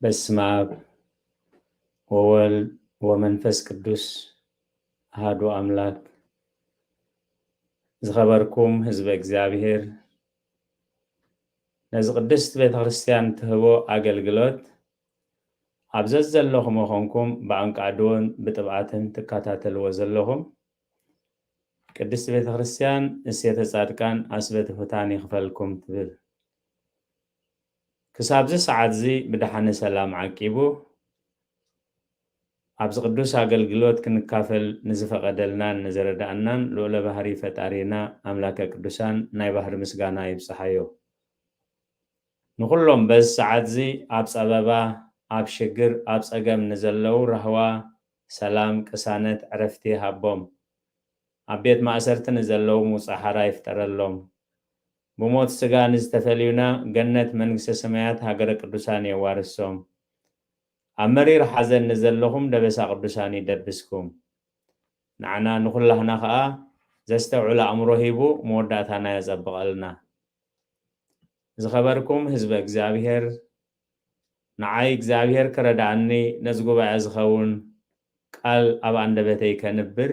በስመ አብ ወወልድ ወመንፈስ ቅዱስ አሐዱ አምላክ። ዝኸበርኩም ህዝበ እግዚኣብሔር፣ ነዚ ቅድስት ቤተ ክርስቲያን ትህቦ ኣገልግሎት ኣብ ዘዘለኹሞ ኾንኩም ብኣንቃዕድዎን ብጥብዓትን ትከታተልዎ ዘለኹም፣ ቅድስት ቤተ ክርስቲያን እሴተ ጻድቃን ኣስበ ትሑታን ይኽፈልኩም ትብል። ክሳብዚ ሰዓት እዚ ብደሓነ ሰላም ዓቂቡ፣ ኣብዚ ቅዱስ ኣገልግሎት ክንካፈል ንዝፈቐደልናን ንዝረዳእናን ልዑለ ባህሪ ፈጣሪና ኣምላከ ቅዱሳን ናይ ባህሪ ምስጋና ይብጽሓዮ። ንኹሎም በዚ ሰዓት እዚ ኣብ ጸበባ፣ ኣብ ሽግር፣ ኣብ ጸገም ንዘለዉ ራህዋ፣ ሰላም፣ ቅሳነት፣ ዕረፍቲ ይሃቦም። ኣብ ቤት ማእሰርቲ ንዘለዉ ምውጻእ ሓራ ይፍጠረሎም። ብሞት ስጋ ንዝተፈልዩና ገነት መንግስተ ሰማያት ሃገረ ቅዱሳን የዋርሶም። ኣብ መሪር ሓዘን ንዘለኹም ደበሳ ቅዱሳን ይደብስኩም። ንዓና ንኹላህና ኸኣ ዘስተውዕል ኣእምሮ ሂቡ መወዳእታና የጸብቐልና። ዝኸበርኩም ህዝበ እግዚኣብሔር፣ ንዓይ እግዚኣብሔር ክረድኣኒ ነዚ ጉባኤ ዝኸውን ቃል ኣብ ኣንደበተይ ከንብር፣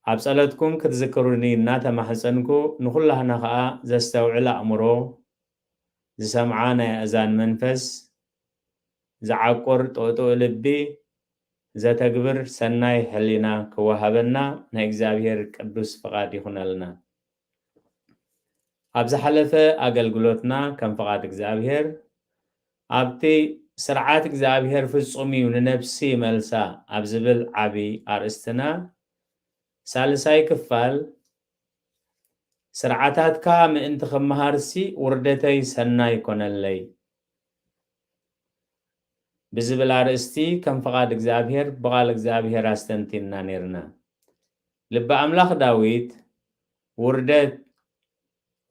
ኣብ ጸሎትኩም ክትዝክሩኒ እናተማሕጸንኩ፣ ንኹላህና ኸኣ ዘስተውዕል ኣእምሮ፣ ዝሰምዓ ናይ ኣእዛን መንፈስ፣ ዝዓቁር ጥቕጥቕ ልቢ፣ ዘተግብር ሰናይ ሕሊና ክወሃበና ናይ እግዚኣብሔር ቅዱስ ፍቓድ ይኹነልና። ኣብ ዝሓለፈ ኣገልግሎትና ከም ፍቓድ እግዚኣብሔር ኣብቲ ስርዓት እግዚኣብሔር ፍጹም እዩ ንነፍሲ መልሳ ኣብ ዝብል ዓቢ ኣርእስትና ሳልሳይ ክፋል ስርዓታትካ ምእንቲ ክመሃርሲ ውርደተይ ሰናይ ኮነለይ ብዝብል ኣርእስቲ ከም ፍቓድ እግዚኣብሔር ብቓል እግዚኣብሔር ኣስተንቲንና ነይርና። ልቢ ኣምላኽ ዳዊት ውርደት፣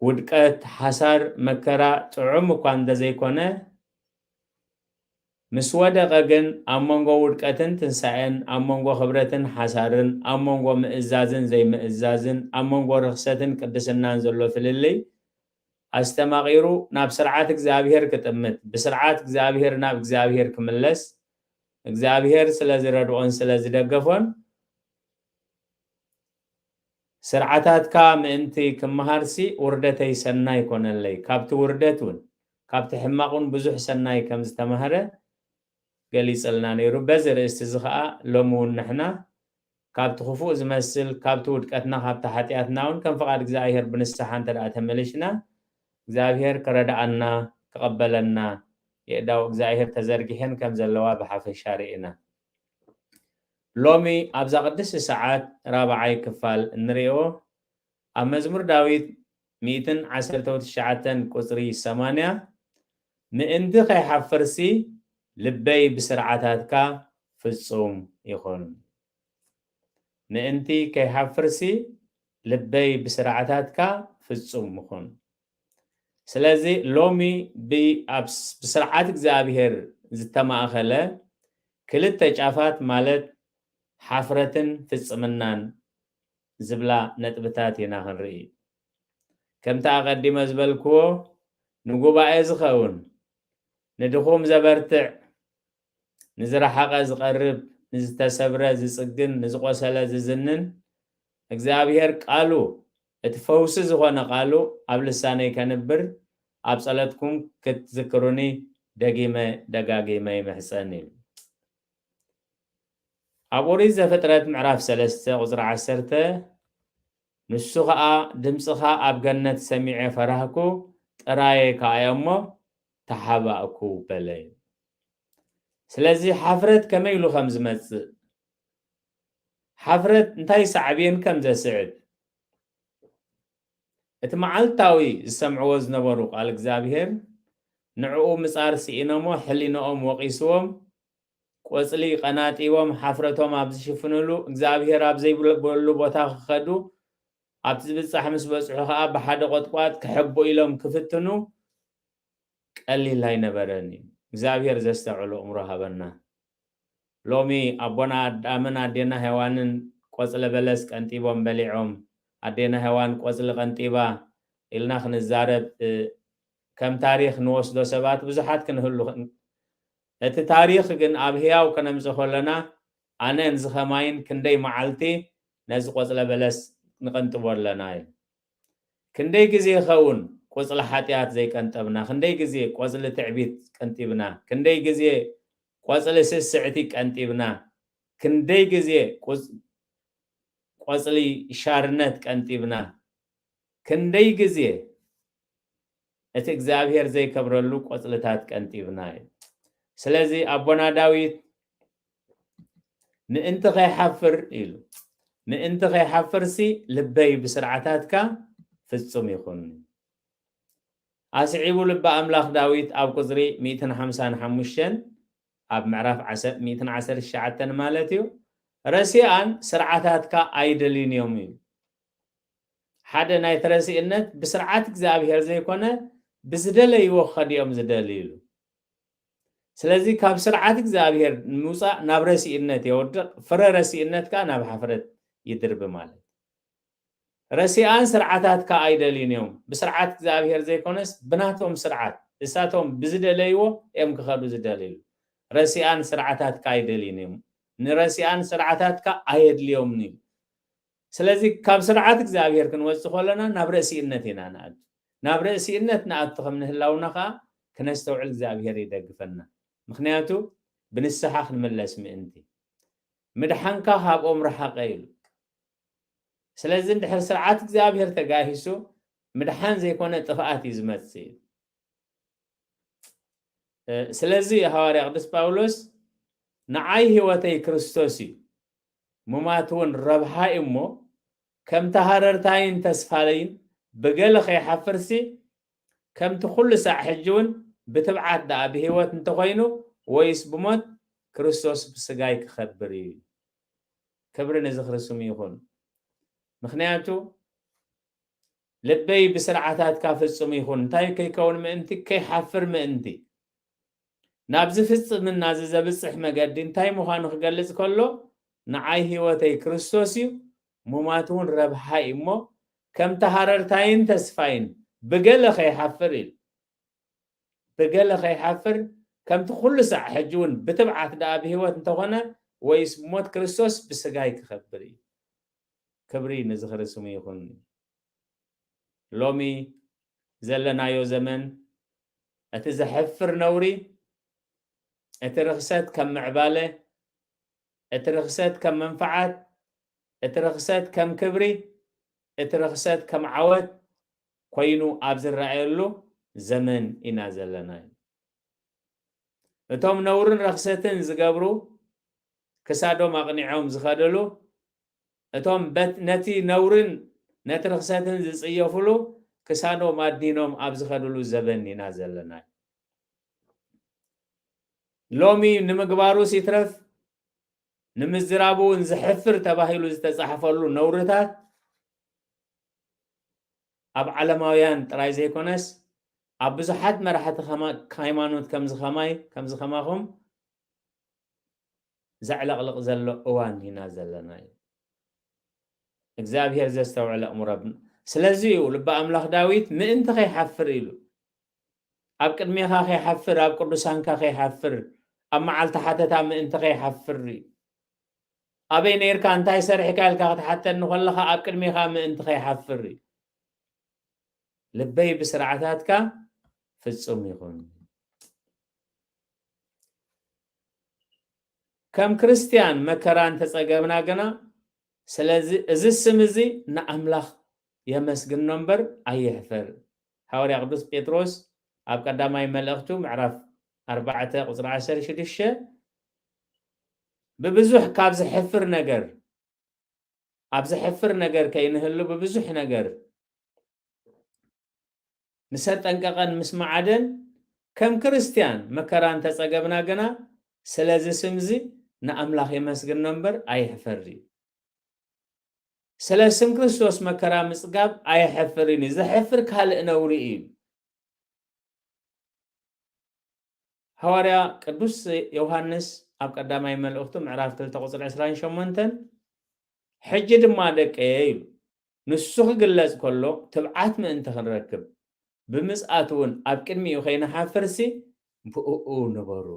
ውድቀት፣ ሓሳር፣ መከራ ጥዑም እኳ እንተዘይኮነ፣ ምስ ወደቐ ግን ኣብ መንጎ ውድቀትን ትንሳኤን፣ ኣብ መንጎ ክብረትን ሓሳርን፣ ኣብ መንጎ ምእዛዝን ዘይምእዛዝን፣ ኣብ መንጎ ርኽሰትን ቅድስናን ዘሎ ፍልልይ ኣስተማቒሩ ናብ ስርዓት እግዚኣብሔር ክጥምት፣ ብስርዓት እግዚኣብሔር ናብ እግዚኣብሔር ክምለስ፣ እግዚኣብሔር ስለ ዝረድኦን ስለ ዝደገፎን፣ ስርዓታትካ ምእንቲ ክመሃርሲ ውርደተይ ሰናይ ኮነለይ። ካብቲ ውርደት እውን፣ ካብቲ ሕማቕ እውን ብዙሕ ሰናይ ከም ዝተማህረ ገሊጽልና ነይሩ። በዚ ርእስቲ እዚ ኸኣ ሎሚ እውን ንሕና ካብቲ ክፉእ ዝመስል፣ ካብቲ ውድቀትና፣ ካብቲ ሓጢኣትና እውን ከም ፍቓድ እግዚኣብሔር ብንስሓ እንተ ደኣ ተመሊሽና፣ እግዚኣብሔር ክረድኣና፣ ክቐበለና፣ የእዳው እግዚኣብሔር ተዘርጊሐን ከም ዘለዋ ብሓፈሻ ርኢና። ሎሚ ኣብዛ ቅድስቲ ሰዓት ራብዓይ ክፋል እንርእዮ ኣብ መዝሙር ዳዊት ሚእትን ዓሰርተ ትሽዓተን ቁጽሪ ሰማንያ፣ ምእንቲ ከይሓፍርሲ ልበይ ብስርዓታትካ ፍጹም ይኹን። ምእንቲ ከይሓፍርሲ ልበይ ብስርዓታትካ ፍጹም ይኹን። ስለዚ ሎሚ ብ-፣ ኣብ ስ-፣ ብስርዓት እግዚኣብሔር ዝተማእኸለ ክልተ ጫፋት ማለት ሓፍረትን ፍጽምናን ዝብላ ነጥብታት ኢና ክንርኢ። ከምቲ ኣቐዲመ ዝበልክዎ ንጉባኤ ዝኸውን፣ ንድኹም ዘበርትዕ፣ ንዝረሓቐ ዝቐርብ፣ ንዝተሰብረ ዝጽግን፣ ንዝቖሰለ ዝዝንን፣ እግዚኣብሔር ቃሉ፣ እቲ ፈውሲ ዝኾነ ቃሉ ኣብ ልሳነይ ከንብር፣ ኣብ ጸሎትኩም ክትዝክሩኒ ደጊመ ደጋጊመ ይምሕጸን እዩ። ኣብ ኦሪት ዘፍጥረት ምዕራፍ ሰለስተ ቁጽሪ ዓሰርተ፣ ንሱ ኸኣ ድምጽኻ ኣብ ገነት ሰሚዐ ፈራህኩ፣ ጥራየ ከኣ እሞ ተሓባእኩ በለ። ስለዚ ሓፍረት ከመይ ኢሉ ከም ዝመጽእ፣ ሓፍረት እንታይ ሳዕቤን ከም ዘስዕብ፣ እቲ መዓልታዊ ዝሰምዕዎ ዝነበሩ ቃል እግዚኣብሔር ንዕኡ ምጻር ስኢኖሞ፣ ሕሊንኦም ወቒስዎም፣ ቆጽሊ ቀናጢቦም ሓፍረቶም ኣብ ዝሽፍንሉ፣ እግዚኣብሔር ኣብ ዘይብሉ ቦታ ክኸዱ፣ ኣብቲ ዝብጻሕ ምስ በጽሑ ኸኣ ብሓደ ቖጥቋጥ ክሕብኡ ኢሎም ክፍትኑ ቀሊል ኣይነበረን እዩ። እግዚኣብሔር ዘስተውዕሎ እምሮ ሃበና። ሎሚ ኣቦና ኣዳምን ኣዴና ሄዋንን ቆጽለ በለስ ቀንጢቦም በሊዖም፣ ኣዴና ሄዋን ቆጽሊ ቀንጢባ ኢልና ክንዛረብ፣ እ፣ ከም ታሪኽ ንወስዶ ሰባት ብዙሓት ክንህሉ ኽን-፣ እቲ ታሪኽ ግን ኣብ ህያው ከነምጽእ ከለና፣ ኣነን ዝኸማይን ክንደይ መዓልቲ ነዚ ቆጽለ በለስ ንቐንጥቦ ኣለና እዩ። ክንደይ ግዜ ይኸውን ቆጽሊ ሓጢኣት ዘይቀንጠብና? ክንደይ ግዜ ቆጽሊ ትዕቢት ቀንጢብና? ክንደይ ግዜ ቆጽሊ ስስዕቲ ቀንጢብና? ክንደይ ግዜ ቁጽ-፣ ቆጽሊ ሻርነት ቀንጢብና? ክንደይ ግዜ እቲ እግዚኣብሔር ዘይከብረሉ ቆጽልታት ቀንጢብና እዩ። ስለዚ ኣቦና ዳዊት ምእንቲ ከይሓፍር ኢሉ፣ ምእንቲ ከይሓፍርሲ ልበይ ብስርዓታትካ ፍጹም ይኹን። ኣስዒቡ ልበ ኣምላኽ ዳዊት ኣብ ቁጽሪ ሚእትን ሓምሳን ሓሙሽተን ኣብ ምዕራፍ ዓሰርተ፣ ሚእትን ዓሰርተ ትሽዓተን ማለት እዩ፣ ረሲኣን ስርዓታትካ ኣይደልዩን እዮም እዩ። ሓደ ናይቲ ረሲእነት ብስርዓት እግዚኣብሔር ዘይኮነ ብዝደለይዎ ክኸዱ እዮም ዝደልዩ ኢሉ። ስለዚ ካብ ስርዓት እግዚኣብሔር ንምውፃእ ናብ ረሲእነት የወድቕ፣ ፍረ ረሲእነት ከዓ ናብ ሓፍረት ይድርቢ ማለት። ረሲኣን ስርዓታትካ ኣይደልዩን እዮም። ብስርዓት እግዚኣብሔር ዘይኮነስ ብናቶም ስርዓት፣ እሳቶም ብዝደለይዎ እዮም ክኸዱ ዝደልዩ። ረሲኣን ስርዓታትካ ኣይደልዩን እዮም። ንረሲኣን ስርዓታትካ ኣየድልዮምን እዩ። ስለዚ ካብ ስርዓት እግዚኣብሔር ክንወጽእ ከለና ናብ ረሲእነት ኢና ንኣቱ። ናብ ረሲእነት ንኣቱ ከም ንህላውና ከዓ ክነስተውዕል እግዚኣብሔር ይደግፈና። ምኽንያቱ ብንስሓ ክንምለስ ምእንቲ። ምድሓንካ ካብኦም ረሓቐ ኢሉ። ስለዚ እንድሕር ስርዓት እግዚኣብሔር ተጋሂሱ ምድሓን ዘይኮነ ጥፍኣት እዩ ዝመጽእ እዩ። እ፣ ስለዚ ሃዋርያ ቅዱስ ጳውሎስ ንዓይ ህይወተይ ክርስቶስ እዩ፣ ሙማት እውን ረብሓ እዩ እሞ ከም ተሃረርታይን ተስፋይን ብገለ ከይሓፍርሲ ከምቲ ኩሉ ሳዕ ሕጂ እውን ብትብዓት ደኣ ብህይወት እንተኾይኑ ወይስ ብሞት ክርስቶስ ብስጋይ ክኸብር እዩ። ክብሪ ንዝኽሪ ስሙ ይኹን። ምኽንያቱ ልበይ ብስርዓታትካ ፍጹም ይኹን። እንታይ ከይከውን ምእንቲ? ከይሓፍር ምእንቲ። ናብዚ ፍጽምና እዚ ዘብጽሕ መገዲ እንታይ ምዃኑ ክገልጽ ከሎ፣ ንዓይ ህይወተይ ክርስቶስ እዩ፣ ሙማት እውን ረብሓ እዩ እሞ፣ ከም ተሃረርታይን ተስፋይን ብገለ ከይሓፍር ኢሉ። ብገለ ከይሓፍር፣ ከምቲ ኩሉ ሳዕ ሕጂ እውን ብትብዓት ደኣ ብህይወት እንተኾነ፣ ወይስ ብሞት ክርስቶስ ብስጋይ ክኸብር እዩ። ክብሪ ንዝኽሪ ስሙ ይኹን። ሎሚ ዘለናዮ ዘመን እቲ ዘሕፍር ነውሪ፣ እቲ ርኽሰት ከም ምዕባለ፣ እቲ ርኽሰት ከም መንፍዓት፣ እቲ ርኽሰት ከም ክብሪ፣ እቲ ርኽሰት ከም ዓወት ኮይኑ ኣብ ዝረኣየሉ ዘመን ኢና ዘለና። እቶም ነውርን ረኽሰትን ዝገብሩ ክሳዶም ኣቕኒዖም ዝኸድሉ፣ እቶም በት-፣ ነቲ ነውርን ነቲ ርኽሰትን ዝጽየፉሉ ክሳዶም ኣዲኖም ኣብ ዝኸድሉ ዘበን ኢና ዘለና። ሎሚ ንምግባሩስ ይትረፍ ንምዝራቡ እውን ዘሕፍር ተባሂሉ ዝተጻሕፈሉ ነውርታት ኣብ ዓለማውያን ጥራይ ዘይኮነስ ኣብ ብዙሓት መራሕቲ ከማ-፣ ሃይማኖት ከምዚ ከማይ፣ ከምዚ ከማኹም ዘዕለቕልቕ ዘሎ እዋን ኢና ዘለና እዩ። እግዚኣብሔር ዘስተውዕል ኣእምሮ ብ-፣ ስለዚ እዩ ልበ ኣምላኽ ዳዊት ምእንቲ ከይሓፍር ኢሉ፣ ኣብ ቅድሜኻ ከይሓፍር፣ ኣብ ቅዱሳንካ ከይሓፍር፣ ኣብ መዓልቲ ሓተታ ምእንቲ ከይሓፍር እዩ። ኣበይ ነይርካ፣ እንታይ ሰሪሕካ ኢልካ ክትሓተኒ ከለኻ ኣብ ቅድሜኻ ምእንቲ ከይሓፍር እዩ። ልበይ ብስርዓታትካ ፍጹም ይኹን። ከም ክርስትያን መከራ እንተጸገብና ግና፣ ስለዚ እዚ ስም እዚ ንኣምላኽ የመስግኖ እምበር ኣየሕፈር። ሃዋርያ ቅዱስ ጴጥሮስ ኣብ ቀዳማይ መልእኽቱ ምዕራፍ ኣርባዕተ ቁጽሪ ዓሰርተ ሽዱሽተ፣ ብብዙሕ ካብ ዘሕፍር ነገር፣ ኣብ ዘሕፍር ነገር ከይንህሉ ብብዙሕ ነገር ንሰጠንቀቐን ምስ መዓደን፣ ከም ክርስትያን መከራ እንተጸገብና ግና፣ ስለዚ ስምዚ ንኣምላኽ የመስግኖ እምበር ኣየሕፈር እዩ። ስለ ስም ክርስቶስ መከራ ምጽጋብ ኣየሕፍርን እዩ። ዘሕፍር ካልእ ነውሪ እዩ። ሃዋርያ ቅዱስ ዮሃንስ ኣብ ቀዳማይ መልእኽቱ ምዕራፍ ክልተ ቁጽሪ ዕስራን ሸሞንተን፣ "ሕጂ ድማ ደቀየ" ኢሉ ንሱ ክግለጽ ከሎ፣ ትብዓት ምእንቲ ክንረክብ፣ ብምጽኣቱ እውን ኣብ ቅድሚኡ ከይንሓፍርሲ ብእኡ ንበሩ።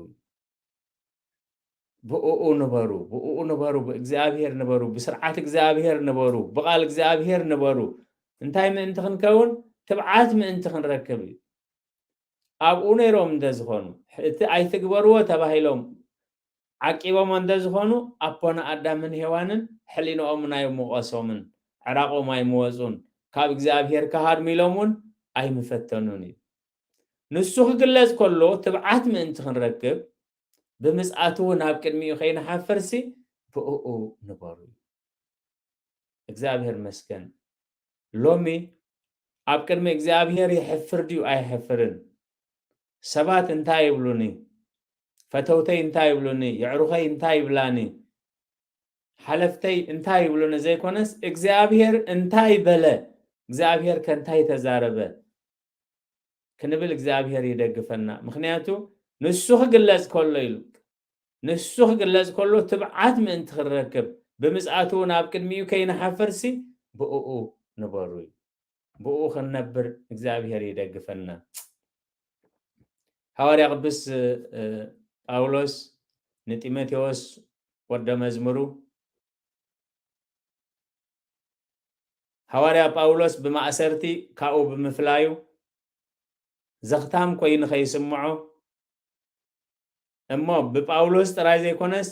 ብእኡ ንበሩ፣ ብእኡ ንበሩ፣ ብእግዚኣብሔር ንበሩ፣ ብስርዓት እግዚኣብሔር ንበሩ፣ ብቓል እግዚኣብሔር ንበሩ። እንታይ ምእንቲ ክንከውን? ትብዓት ምእንቲ ክንረክብ እዩ። ኣብኡ ነይሮም እንተዝኾኑ፣ እቲ ኣይትግበርዎ ተባሂሎም ዓቂቦም እንተዝኾኑ፣ ኣቦና ኣዳምን ሄዋንን ሕሊናኦም ናይ ምወጾምን፣ ዕራቖም ኣይምወጹን፣ ካብ እግዚኣብሔር ክሃድሙ ኢሎም እውን ኣይምፈተኑን እዩ። ንሱ ክግለጽ ከሎ፣ ትብዓት ምእንቲ ክንረክብ፣ ብምጽኣቱ ናብ ቅድሚኡ ከይንሓፍርሲ፣ ብእኡ ንበሩ እዩ። እግዚኣብሔር መስገን። ሎሚ ኣብ ቅድሚ እግዚኣብሔር ይሕፍር ድዩ ኣይሕፍርን? ሰባት እንታይ ይብሉኒ? ፈተውተይ እንታይ ይብሉኒ? የዕሩኸይ እንታይ ይብላኒ? ሓለፍተይ እንታይ ይብሉኒ ዘይኮነስ፣ እግዚኣብሔር እንታይ በለ? እግዚኣብሔር ከ እንታይ ተዛረበ? ክንብል እግዚኣብሔር ይደግፈና። ምኽንያቱ ንሱ ክግለጽ ከሎ ኢሉ፣ ንሱ ክግለጽ ከሎ ትብዓት ምእንቲ ክንረክብ፣ ብምጽኣቱ ናብ ቅድሚኡ ከይንሓፍርሲ ብእኡ ንበሩ እዩ። ብእኡ ክንነብር እግዚኣብሔር ይደግፈና። ሃዋርያ ቅዱስ፣ እ፣ ጳውሎስ ንጢሞቴዎስ ወደ መዝሙሩ፣ ሃዋርያ ጳውሎስ ብማእሰርቲ ካብኡ ብምፍላዩ ዘኽታም ኮይኑ ከይስምዖ፣ እሞ ብጳውሎስ ጥራይ ዘይኮነስ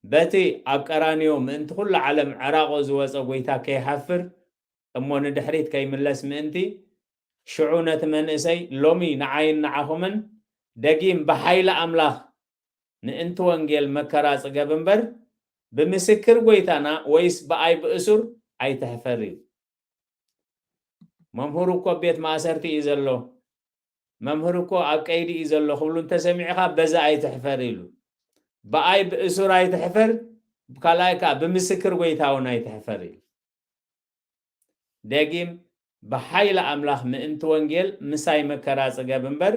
በቲ ኣብ ቀራንዮ ምእንቲ ኩሉ ዓለም ዕራቆ ዝወጸ ጐይታ ከይሓፍር፣ እሞ ንድሕሪት ከይምለስ ምእንቲ፣ ሽዑ ነቲ መንእሰይ ሎሚ ንዓይን ንዓኹምን ደጊም ብሓይሊ ኣምላኽ ምእንቲ ወንጌል መከራ ጽገብ እምበር፣ ብምስክር ጐይታና ወይስ ብኣይ ብእሱር ኣይትሕፈር እዩ። መምህር እኮ ቤት ማእሰርቲ እዩ ዘሎ፣ መምህር እኮ ኣብ ቀይዲ እዩ ዘሎ ክብሉ እንተሰሚዕኻ፣ በዛ ኣይትሕፈር ኢሉ። ብኣይ ብእሱር ኣይትሕፈር፣ ካልኣይ ከኣ ብምስክር ጐይታ እውን ኣይትሕፈር ኢሉ። ደጊም ብሓይሊ ኣምላኽ ምእንቲ ወንጌል ምሳይ መከራ ጽገብ እምበር፣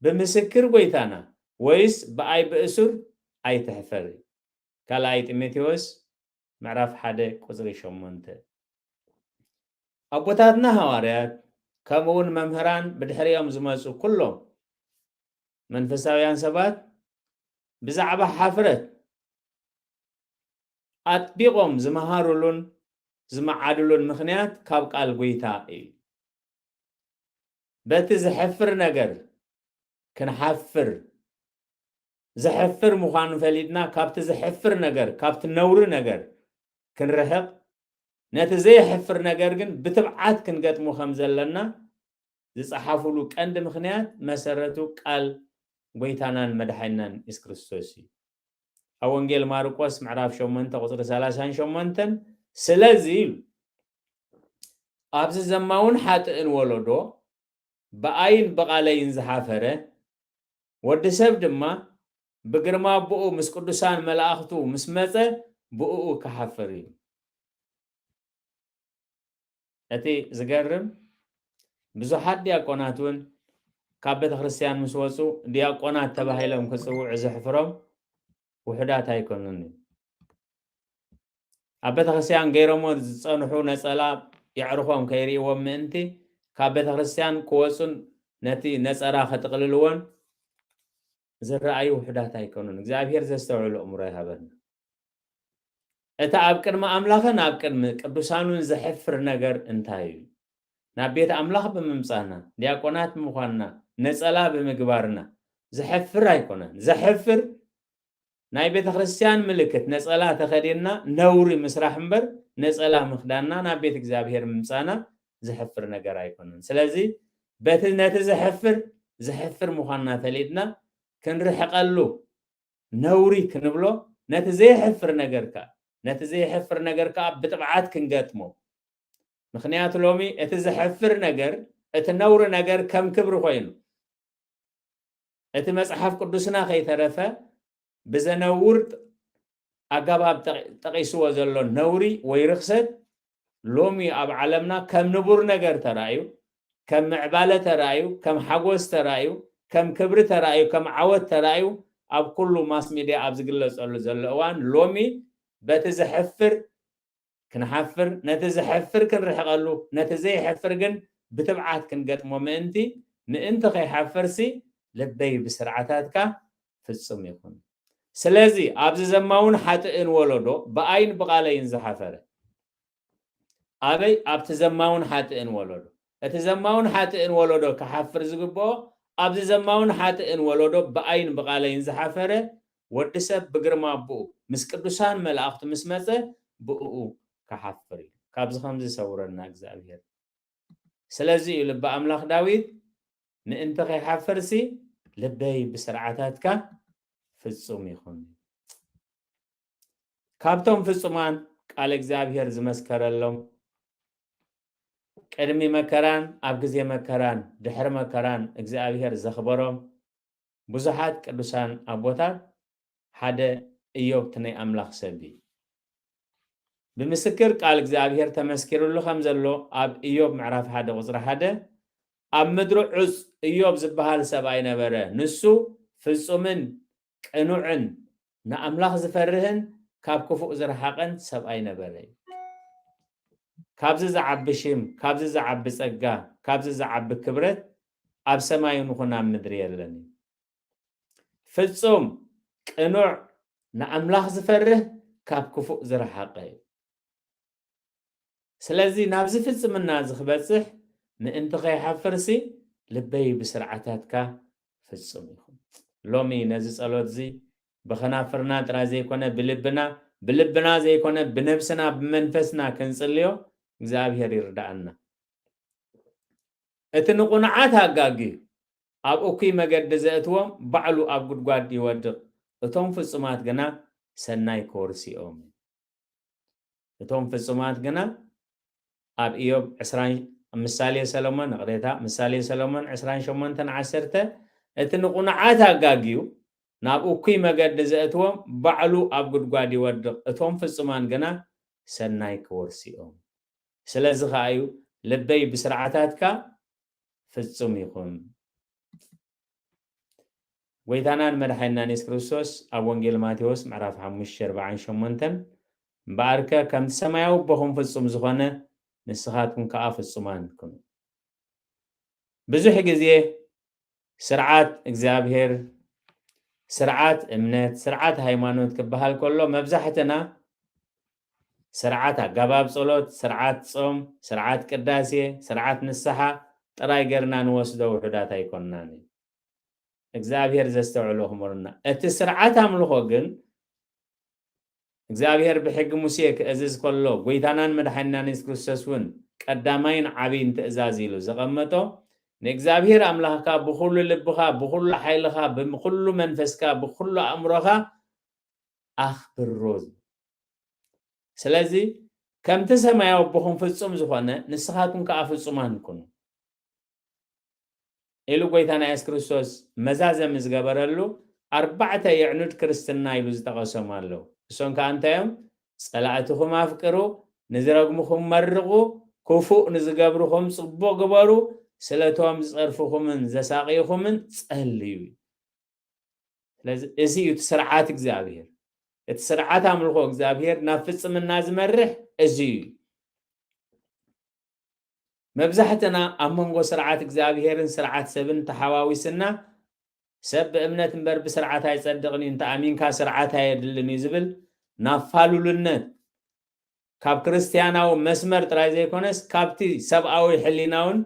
ብምስክር ጐይታና ወይስ ብኣይ ብእሱር ኣይትሕፈር። ካልኣይ ጢሞቴዎስ ምዕራፍ ሓደ ቁጽሪ ሸሞንተ። ኣቦታትና ሃዋርያት፣ ከምኡ እውን መምህራን፣ ብድሕሪኦም ዝመጹ ኩሎም መንፈሳውያን ሰባት ብዛዕባ ሓፍረት ኣጥቢቖም ዝመሃሩሉን ዝመዓዱሉን ምኽንያት ካብ ቃል ጐይታ እዩ። በቲ ዘሕፍር ነገር ክንሓፍር፣ ዘሕፍር ምዃኑ ፈሊጥና፣ ካብቲ ዘሕፍር ነገር፣ ካብቲ ነውሪ ነገር ክንርሕቕ፣ ነቲ ዘየሕፍር ነገር ግን ብትብዓት ክንገጥሞ ከም ዘለና ዝጸሓፉሉ ቀንዲ ምኽንያት መሰረቱ ቃል ጐይታናን መድሓኒናን የሱስ ክርስቶስ እዩ። ኣብ ወንጌል ማርቆስ ምዕራፍ ሸሞንተ ቁጽሪ ሰላሳን ሸሞንተን፣ ስለዚ ኢሉ፣ ኣብዚ ዘማውን ሓጥእን ወለዶ ብኣይን ብቓለይን ዝሓፈረ፣ ወዲ ሰብ ድማ ብግርማ ኣቦኡ ምስ ቅዱሳን መላእኽቱ ምስ መጸ ብእኡ ክሓፍር እዩ። እቲ ዝገርም፣ ብዙሓት ዲያቆናት እውን ካብ ቤተ ክርስቲያን ምስ ወጹ ዲያቆናት ተባሂሎም ክጽውዑ ዘሕፍሮም ውሑዳት ኣይኮኑን እዩ። ኣብ ቤተ ክርስቲያን ገይሮሞ ዝጸንሑ ነጸላ የዕርኾም ከይርእይዎም ምእንቲ ካብ ቤተ ክርስቲያን ክወጹን ነቲ ነጸራ ከጥቕልልዎን ዝረኣዩ ውሑዳት ኣይኮኑን። እግዚኣብሔር ዘስተውዕሉ ኣእምሮ ይሃበና። እቲ ኣብ ቅድሚ ኣምላኽን ኣብ ቅድሚ ቅዱሳኑን ዘሕፍር ነገር እንታይ እዩ? ናብ ቤት ኣምላኽ ብምምጻና፣ ዲያቆናት ብምዃንና፣ ነጸላ ብምግባርና ዘሕፍር ኣይኮነን። ዘሕፍር ናይ ቤተ ክርስቲያን ምልክት ነጸላ ተኸዲንና ነውሪ ምስራሕ እምበር፣ ነጸላ ምኽዳንና ናብ ቤት እግዚኣብሔር ምምጻና ዘሕፍር ነገር ኣይኮነን። ስለዚ በቲ ነቲ ዘሕፍር፣ ዘሕፍር ምዃንና ፈሊጥና ክንርሕቐሉ፣ ነውሪ ክንብሎ፣ ነቲ ዘየሕፍር ነገር ከኣ፣ ነቲ ዘየሕፍር ነገር ከኣ ብትብዓት ክንገጥሞ። ምኽንያቱ ሎሚ እቲ ዘሕፍር ነገር፣ እቲ ነውሪ ነገር ከም ክብሪ ኮይኑ፣ እቲ መጽሓፍ ቅዱስና ከይተረፈ ብዘነውር ኣገባብ ጠ-፣ ጠቒስዎ ዘሎ ነውሪ ወይ ርኽሰት ሎሚ ኣብ ዓለምና ከም ንቡር ነገር ተራእዩ፣ ከም ምዕባለ ተራእዩ፣ ከም ሓጎስ ተራእዩ፣ ከም ክብሪ ተራእዩ፣ ከም ዓወት ተራእዩ ኣብ ኩሉ ማስ ሚድያ ኣብ ዝግለጸሉ ዘሎ እዋን ሎሚ በቲ ዘሕፍር ክንሓፍር፣ ነቲ ዘሕፍር ክንርሕቐሉ፣ ነቲ ዘየሕፍር ግን ብትብዓት ክንገጥሞ ምእንቲ፣ ምእንቲ ከይሓፍርሲ፣ ልበይ ብስርዓታትካ ፍጹም ይኹን። ስለዚ ኣብዚ ዘማውን ሓጥእን ወለዶ ብኣይን ብቓለይን ዝሓፈረ፣ ኣበይ? ኣብቲ ዘማውን ሓጥእን ወለዶ። እቲ ዘማውን ሓጥእን ወለዶ ክሓፍር ዝግብኦ፣ ኣብዚ ዘማውን ሓጥእን ወለዶ ብኣይን ብቓለይን ዝሓፈረ፣ ወዲ ሰብ ብግርማ ኣቦኡ ምስ ቅዱሳን መላእኽቱ ምስ መጸ፣ ብእኡ ክሓፍር እዩ። ካብዚ ከምዚ ይሰውረና እግዚኣብሔር። ስለዚ እዩ ልቢ ኣምላኽ ዳዊት፣ ምእንቲ ከይሓፍርሲ፣ ልበይ ብስርዓታትካ ፍጹም ይኹን። ካብቶም ፍጹማን፣ ቃል እግዚኣብሔር ዝመስከረሎም፣ ቅድሚ መከራን ኣብ ግዜ መከራን ድሕሪ መከራን እግዚኣብሔር ዘኽበሮም ብዙሓት ቅዱሳን ኣቦታት ሓደ እዮብ እቲ ናይ ኣምላኽ ሰብ እዩ። ብምስክር ቃል እግዚኣብሔር ተመስኪሩሉ ከም ዘሎ ኣብ እዮብ ምዕራፍ ሓደ ቁጽሪ ሓደ፣ ኣብ ምድሪ ዑፅ እዮብ ዝበሃል ሰብኣይ ነበረ። ንሱ ፍጹምን ቅኑዕን ንኣምላኽ ዝፈርህን ካብ ክፉእ ዝረሓቐን ሰብኣይ ነበረ። ካብዚ ዝዓቢ ሽም፣ ካብዚ ዝዓቢ ጸጋ፣ ካብዚ ዝዓቢ ክብረት ኣብ ሰማይ ይኹን ኣብ ምድሪ የለን። ፍጹም፣ ቅኑዕ፣ ንኣምላኽ ዝፈርህ ካብ ክፉእ ዝረሓቐ እዩ። ስለዚ ናብዚ ፍጽምና እዚ ክበጽሕ ምእንቲ ከይሓፍርሲ ልበይ ብስርዓታትካ ፍጹም ይኹን። ሎሚ ነዚ ጸሎት እዚ ብኸናፍርና ጥራይ ዘይኮነ ብልብና፣ ብልብና ዘይኮነ ብነብስና ብመንፈስና ክንጽልዮ እግዚኣብሔር ይርዳኣና። እቲ ንቑኑዓት ኣጋግዩ ኣብ እኩይ መገዲ ዘእትዎም ባዕሉ ኣብ ጉድጓድ ይወድቕ፣ እቶም ፍጹማት ግና ሰናይ ክወርሱ እዮም። እቶም ፍጹማት ግና ኣብ ኢዮብ ዕስራን ምሳሌ ሰሎሞን፣ ይቕሬታ፣ ምሳሌ ሰሎሞን ዕስራን ሸሞንተን ዓሰርተ፣ እቲ ንቑኑዓት ኣጋግዩ ናብ እኩይ መገዲ ዘእትዎም ባዕሉ ኣብ ጉድጓድ ይወድቕ፣ እቶም ፍጹማን ግና ሰናይ ክወርሱ እዮም። ስለዚ ኸኣ እዩ ልበይ ብስርዓታትካ ፍጹም ይኹን። ጎይታናን መድሓኒናን የሱስ ክርስቶስ ኣብ ወንጌል ማቴዎስ ምዕራፍ ሓሙሽተ ኣርባዓን ሸሞንተን፣ እምበኣርከ ከምቲ ሰማያዊ ኣቦኹም ፍጹም ዝኾነ ንስኻትኩም ከኣ ፍጹማን ኩኑ። ብዙሕ ግዜ ስርዓት እግዚኣብሔር፣ ስርዓት እምነት፣ ስርዓት ሃይማኖት ክበሃል ከሎ መብዛሕትና ስርዓት ኣገባብ ጸሎት፣ ስርዓት ጾም፣ ስርዓት ቅዳሴ፣ ስርዓት ንስሓ ጥራይ ጌርና ንወስዶ ውሑዳት ኣይኮንናን እዩ። እግዚኣብሔር ዘስተውዕሎ ክመሩና። እቲ ስርዓት ኣምልኾ ግን እግዚኣብሔር ብሕጊ ሙሴ ክእዝዝ ከሎ፣ ጎይታናን መድሓኒናን የሱስ ክርስቶስ እውን ቀዳማይን ዓብይን ትእዛዝ ኢሉ ዘቐመጦ፣ ንእግዚኣብሔር ኣምላኽካ ብኹሉ ልብኻ፣ ብኹሉ ሓይልኻ፣ ብኹሉ መንፈስካ፣ ብኹሉ ኣእምሮኻ ኣኽብሮ። ስለዚ ከምቲ ሰማያዊ ኣቦኹም ፍጹም ዝኾነ፣ ንስኻትኩም ከኣ ፍጹማን ኩኑ ኢሉ ጎይታና የሱስ ክርስቶስ መዛዘሚ ዝገበረሉ ኣርባዕተ የዕኑድ ክርስትና ኢሉ ዝጠቐሶም ኣለዉ። እሶም ከኣ እንታይ እዮም? ጸላእትኹም ኣፍቅሩ፣ ንዝረግሙኹም መርቑ፣ ክፉእ ንዝገብሩኹም ጽቡቕ ግበሩ፣ ስለቶም ዝጸርፉኹምን ዘሳቕዩኹምን ጸልዩ። ስለዚ እዚ እዩ እቲ ስርዓት እግዚኣብሔር። እቲ ስርዓት ኣምልኾ እግዚኣብሔር ናብ ፍጽምና ዝመርሕ እዚ እዩ። መብዛሕትና ኣብ መንጎ ስርዓት እግዚኣብሔርን ስርዓት ሰብን ተሓዋዊስና፣ ሰብ ብእምነት እምበር ብስርዓት ኣይጸድቕን እዩ፣ እንተ ኣሚንካ ስርዓት ኣየድልን እዩ ዝብል ናብ ፋሉልነት፣ ካብ ክርስትያናዊ መስመር ጥራይ ዘይኮነስ ካብቲ ሰብኣዊ ሕሊና እውን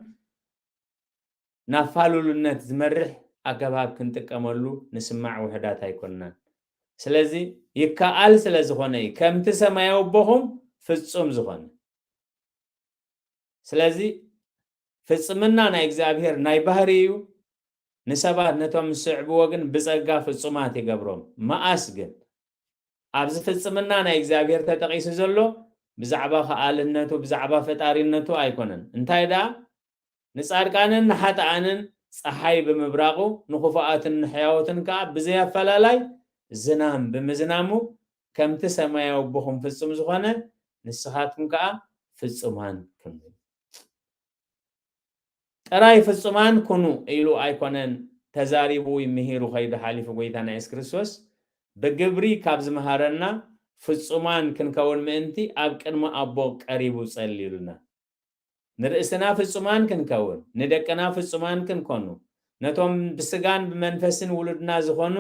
ናብ ፋሉልነት ዝመርሕ ኣገባብ ክንጥቀመሉ ንስማዕ ውሑዳት ኣይኮንናን። ስለዚ ይከኣል ስለ ዝኾነ እዩ፣ ከምቲ ሰማያዊ ኣቦኹም ፍጹም ዝኾነ። ስለዚ ፍጽምና ናይ እግዚኣብሔር ናይ ባህሪ እዩ። ንሰባት ነቶም ዝስዕብዎ ግን ብጸጋ ፍጹማት ይገብሮም። መኣስ ግን ኣብዚ ፍጽምና ናይ እግዚኣብሔር ተጠቒሱ ዘሎ ብዛዕባ ከኣልነቱ፣ ብዛዕባ ፈጣሪነቱ ኣይኮነን። እንታይ ደኣ? ንጻድቃንን ንሓጥኣንን ጸሓይ ብምብራቑ፣ ንኽፉኣትን ንሕያዎትን ከኣ ብዘይ ኣፈላላይ ዝናም ብምዝናሙ፣ ከምቲ ሰማያዊ ኣቦኹም ፍጹም ዝኾነ፣ ንስኻትኩም ከኣ ፍጹማን ኩኑ። ጥራይ ፍጹማን ኩኑ ኢሉ ኣይኮነን ተዛሪቡ ወይ ምሂሩ ከይዱ ሓሊፉ ጎይታና የሱስ ክርስቶስ፣ ብግብሪ ካብ ዝመሃረና ፍጹማን ክንከውን ምእንቲ ኣብ ቅድሚ ኣቦ ቀሪቡ ጸልዩልና። ንርእስና ፍጹማን ክንከውን፣ ንደቅና ፍጹማን ክንኮኑ፣ ነቶም ብስጋን ብመንፈስን ውሉድና ዝኾኑ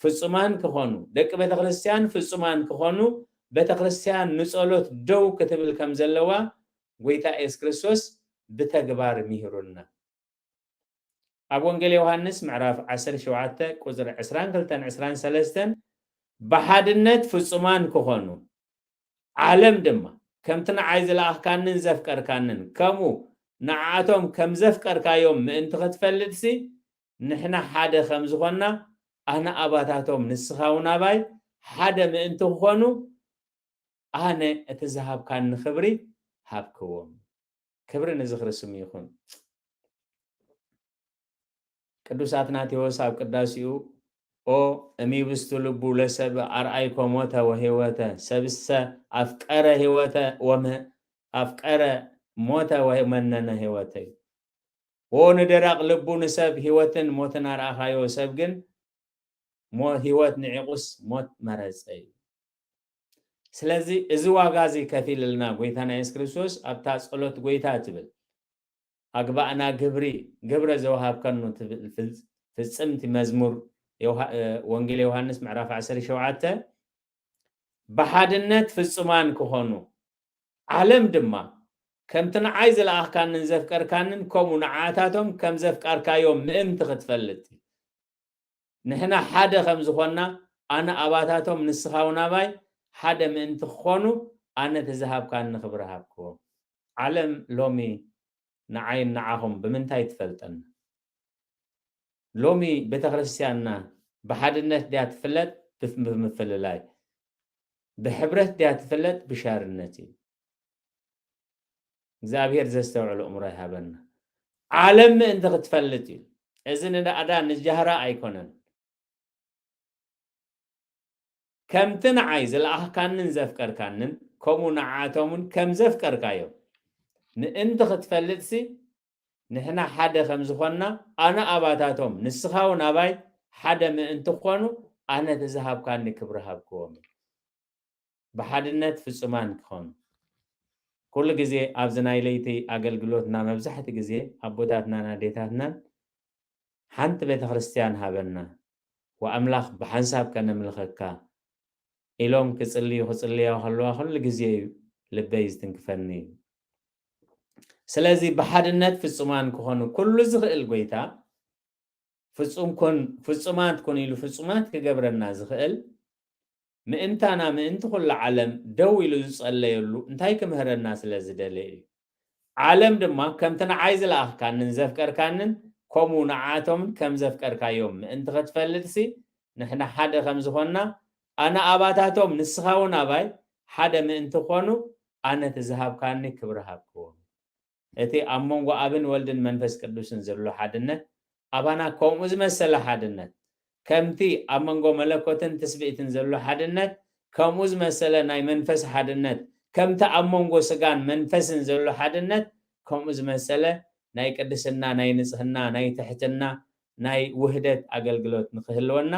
ፍጹማን ክኾኑ፣ ደቂ ቤተ ክርስቲያን ፍጹማን ክኾኑ፣ ቤተ ክርስቲያን ንጸሎት ደው ክትብል ከም ዘለዋ ጎይታ የሱስ ክርስቶስ ብተግባር ምሂሩና። ኣብ ወንጌል ዮሃንስ ምዕራፍ ዓሰርተ ሸውዓተ ቁጽሪ ዕስራን ክልተን ዕስራን ሰለስተን ብሓድነት ፍጹማን ክኾኑ፣ ዓለም ድማ ከምቲ ንዓይ ዝለኣኽካንን ዘፍቀርካንን ከምኡ ንዓኣቶም ከም ዘፍቀርካዮም ምእንቲ ክትፈልጥሲ፣ ንሕና ሓደ ከም ዝኾንና፣ ኣነ ኣባታቶም ንስኻ እውን ኣባይ ሓደ ምእንቲ ክኾኑ፣ ኣነ እቲ ዝሃብካኒ ክብሪ ሃብክዎም። ክብሪ ንዝኽሪ ስሙ ይኹን። ቅዱስ ኣትናቴዎስ ኣብ ቅዳሴኡ፣ ኦ እሚብስቱ ልቡ ለሰብ ኣርኣይኮ ሞተ ወህይወተ፣ ሰብሰ ኣፍቀረ ህይወተ ወመ-፣ ኣፍቀረ ሞተ ወመነነ ህይወተ እዩ። ኦ ንደረቕ ልቡ ንሰብ ህይወትን ሞትን ኣርኣኻዮ፣ ሰብ ግን ሞ-፣ ህይወት ንዒቑስ ሞት መረጸ እዩ። ስለዚ እዚ ዋጋ እዚ ከፊልልና ጎይታና የሱስ ክርስቶስ ኣብታ ጸሎት ጎይታ ትብል፣ ኣግባእና ግብሪ፣ ግብረ ዘወሃብከኑ ትብል ፍጽ-፣ ፍጽምቲ መዝሙር ዮሃ-፣ እ፣ ወንጌል ዮሃንስ ምዕራፍ ዓሰርተ ሸውዓተ፣ ብሓድነት ፍጹማን ክኾኑ፣ ዓለም ድማ ከምቲ ንዓይ ዝለኣኽካንን ዘፍቀርካንን ከምኡ ንዓታቶም ከም ዘፍቀርካዮም ምእንቲ ክትፈልጥ። ንሕና ሓደ ከም ዝኾንና፣ ኣነ ኣባታቶም ንስኻ እውን ኣባይ ሓደ ምእንቲ ክኾኑ፣ ኣነ እቲ ዝሃብካኒ ክብሪ ሃብክዎም። ዓለም ሎሚ ንዓይን ንዓኹም ብምንታይ ትፈልጠና? ሎሚ ቤተ ክርስቲያንና ብሓድነት ድያ ትፍለጥ? ብፍ-፣ ብምፍልላይ። ብሕብረት ድያ ትፍለጥ? ብሻርነት እዩ። እግዚኣብሔር ዘስተውዕል ኣእምሮ ይሃበና። ዓለም ምእንቲ ክትፈልጥ እዩ። እዚ ንዳእዳ ንጃህራ ኣይኮነን። ከምቲ ንዓይ ዝለኣኽካንን ዘፍቀርካንን፣ ከምኡ ንዓኣቶምን ከም ዘፍቀርካዮም ምእንቲ ክትፈልጥሲ፣ ንሕና ሓደ ከም ዝኾንና፣ ኣነ ኣባታቶም፣ ንስኻ እውን ኣባይ ሓደ ምእንቲ ክኾኑ፣ ኣነ እቲ ዝሃብካኒ ክብሪ ሃብክዎም። ብሓድነት ፍጹማን ክኾኑ። ኩሉ ግዜ ኣብዚ ናይ ለይቲ ኣገልግሎትና መብዛሕቲ ግዜ ኣቦታትናን ኣዴታትናን ሓንቲ ቤተ ክርስቲያን ሃበና፣ ወኣምላኽ ብሓንሳብ ከነምልኸካ ኢሎም ክጽልዩ፣ ክጽልያ ከለዋ ኩሉ ግዜ እዩ ልበይ ዝትንክፈኒ እዩ። ስለዚ ብሓድነት ፍጹማን ክኾኑ ኩሉ ዝኽእል ጎይታ ፍጹም ኩን፣ ፍጹማት ኩን ኢሉ ፍጹማት ክገብረና ዝኽእል ምእንታና፣ ምእንቲ ኩሉ ዓለም ደው ኢሉ ዝጸለየሉ እንታይ ክምህረና ስለ ዝደለየ እዩ? ዓለም ድማ ከምቲ ንዓይ ዝለኣኽካንን ዘፍቀርካንን ከምኡ ንዓኣቶምን ከም ዘፍቀርካዮም ምእንቲ ክትፈልጥሲ፣ ንሕና ሓደ ከም ዝኾንና፣ ኣነ ኣባታቶም ንስኻ እውን ኣባይ ሓደ ምእንቲ ኮኑ፣ ኣነ እቲ ዝሃብካኒ ክብሪ ሃብክዎም። እቲ ኣብ መንጎ ኣብን ወልድን መንፈስ ቅዱስን ዘሎ ሓድነት ኣባና ከምኡ ዝመሰለ ሓድነት፣ ከምቲ ኣብ መንጎ መለኮትን ትስብእትን ዘሎ ሓድነት ከምኡ ዝመሰለ ናይ መንፈስ ሓድነት፣ ከምቲ ኣብ መንጎ ስጋን መንፈስን ዘሎ ሓድነት ከምኡ ዝመሰለ ናይ ቅድስና፣ ናይ ንጽህና፣ ናይ ትሕትና፣ ናይ ውህደት ኣገልግሎት ንክህልወና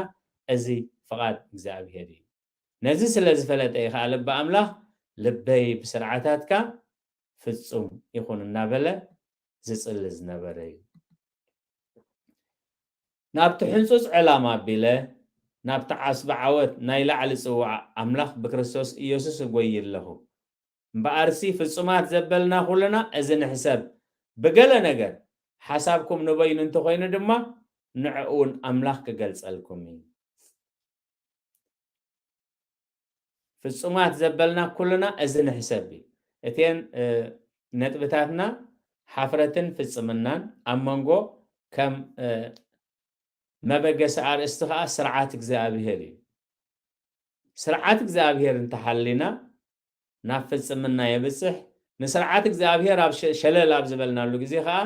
እዚ ፍቓድ እግዚኣብሔር እዩ። ነዚ ስለ ዝፈለጠ እዩ ከኣ ልቢ ኣምላኽ፣ ልበይ ብስርዓታትካ ፍጹም ይኹን እናበለ ዝጽሊ ዝነበረ እዩ። ናብቲ ሕንጹጽ ዕላማ ኣቢለ፣ ናብቲ ዓስቢ ዓወት ናይ ላዕሊ ጽዋዕ ኣምላኽ ብክርስቶስ ኢየሱስ እጎይ ኣለኹ። እምበኣርሲ ፍጹማት ዘበልና ኩልና እዚ ንሕሰብ፣ ብገለ ነገር ሓሳብኩም ንበይኑ እንተኾይኑ ድማ ንዕኡ እውን ኣምላኽ ክገልጸልኩም እዩ። ፍጹማት ዘበልና ኩልና እዚ ንሕሰብ እዩ። እተን፣ እ፣ ነጥብታትና ሓፍረትን ፍጽምናን ኣብ መንጎ ከም፣ እ፣ መበገሲ ኣርእስቲ ከኣ ስርዓት እግዚኣብሔር እዩ። ስርዓት እግዚኣብሔር እንተሓሊና ናብ ፍጽምና የብጽሕ። ንስርዓት እግዚኣብሔር ኣብ ሸ-፣ ሸለል ኣብ ዝበልናሉ ግዜ ከኣ